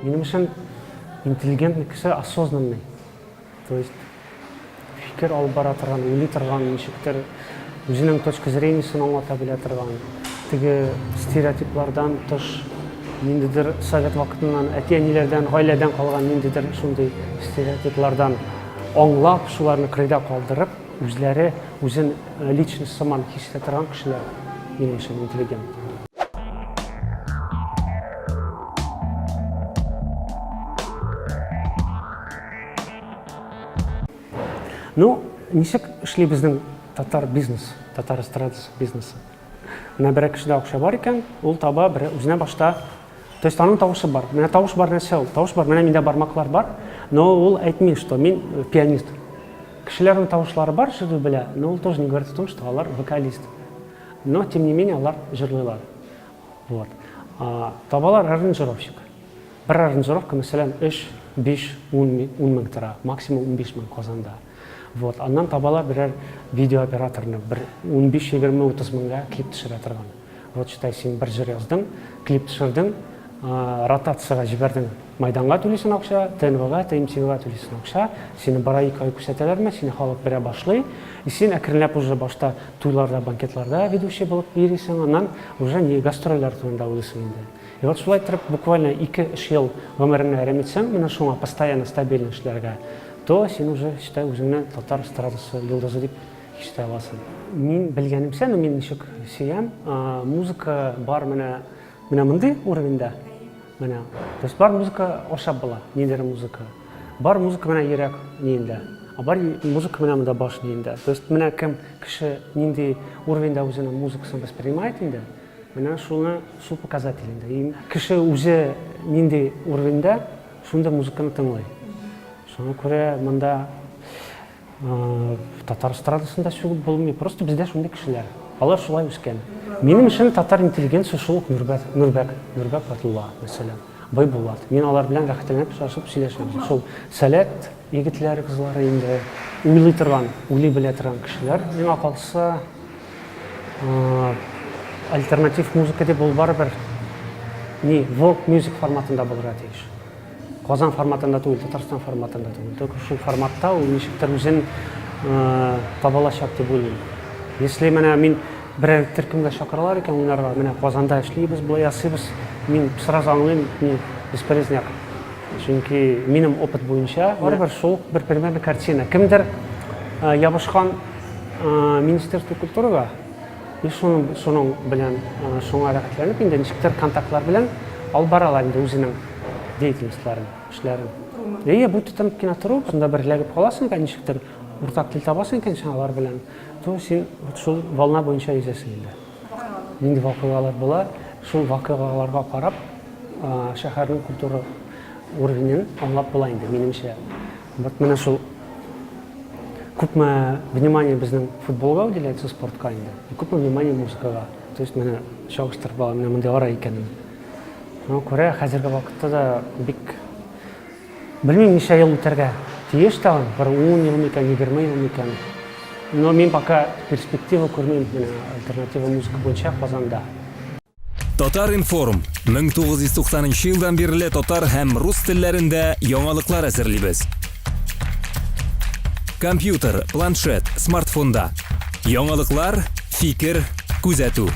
Минем өчен интеллигентный кеше осознанный. То есть фикер алып бара торган, уйлый торган, ничектер үзенең точка зрениесен аңлата белә торган, теге стереотиплардан тыш ниндидер совет вакытыннан, әти-әниләрдән, гаиләдән калган ниндидер шундый стереотиплардан аңлап, шуларны кырыйда калдырып, үзләре үзен э, личность сыман хис итә торган кешеләр минем өчен интеллигент. Ну, ничек эшли безнең татар бизнес, татар эстрадасы бизнесы? Менә берәр кешедә акча бар икән, ул таба бер үзенә башта, то есть аның тавышы бар. Менә тавыш бар нәрсә ул? Тавыш бар, менә миндә бармаклар бар, но ул әйтми, что мин э, пианист. Кешеләрнең тавышлары бар, җырлый белә, но ул тоже не говорит о том, что алар вокалист. Но, тем не менее, алар җырлыйлар. Вот. А, табалар аранжировщик. Бер аранжировка, мәсәлән, 3, 5, 10 10 мең тора, максимум 15 мең Казанда. Вот, аннан табалар берәр видеооператорны, бер 15, 20, 30 меңгә клип төшерә торган. Вот, считай, син бер җыр яздың, клип төшердең, ротациягә җибәрдең, Майданга түлисең акча, ТНВга, ТМТВга түлисең акча, сине бара ике ай күрсәтәләрме, сине халык белә башлый, и син әкренләп уже башта туйларда, банкетларда ведущий булып йөрисең, аннан уже не гастрольләр турында уйлыйсың инде. И вот шулай иттереп, буквально ике-өч ел гомереңне әрәм итсәң, менә шуңа постоянно, стабильно эшләргә, то син уже, считай, үзеңне татар эстрадасы йолдызы дип хис итә аласың. Мин белгәнемчә, ну мин ничек сөям, музыка бар менә, менә мондый уровеньда, менә. То есть бар музыка ашап була, ниндидер музыка. Бар музыка менә йөрәк ниендә, а бар музыка менә монда баш ниендә. То есть менә кем кеше нинди уровеньда үзенең музыкасын воспринимает инде, Менә шуны, шул показатель инде. И кеше үзе нинди уровеньда, шундый музыканы тыңлый. Шуңа күрә монда татар эстрадасында сүгеп булмый. Просто бездә шундый кешеләр. Алар шулай үскән. Минем өчен татар интеллигенция шул ук Нурбәк, Нурбәк, Нурбәк Батулла, мәсәлән, Байбулат. Мин алар белән рәхәтләнеп очрашып сөйләшәм. Шул Сәләт егетләре, кызлары инде уйлый торган, уйлый белә торган кешеләр. Миңа калса, Альтернатив музыка дип ул барыбер ни world music форматында булырга тиеш. Казан форматында түгел, Татарстан форматында түгел. Только шул форматта ул ничектер үзен таба алачак дип уйлыйм. Если менә мин берәр төркемгә чакыралар икән уйнарга, менә Казанда эшлибез, болай ясыйбыз, мин сразу аңлыйм, ни бесполезняк. Чөнки минем опыт буенча барыбер шул бер примерно картина. Кемдер ябышкан Министерство культурага и шуның, шуның белән шуңа рәхәтләнеп инде ничектер контактлар белән алып баралар инде үзенең деятельностьларын, эшләрен. Әйе, бу тотынып кенә тору, шунда бер эләгеп каласың икән, ничектер уртак тел табасың икән син алар белән, то син вот шул волна буенча йөзәсең инде. Нинди вакыйгалар була, шул вакыйгаларга карап, шәһәрнең культура уровенен аңлап була инде, минемчә. Вот менә шул күпме внимание безнең футболга уделяется, спортка инде, и күпме внимание музыкага. То есть менә чагыштырып була, менә мондый ара икәнен. Шуңа күрә хәзерге вакытта да бик белмим ничә ел үтәргә тиеш тагын, бер 10 ел микән, 20 ел микән. Но мин пока перспектива күрмим менә альтернатива музыка буенча Казанда. Татар-информ, 1990 нчы елдан бирле татар һәм рус телләрендә яңалыклар әзерлибез. Компьютер, планшет, смартфонда. Яңалыклар, фикер, күзәтү.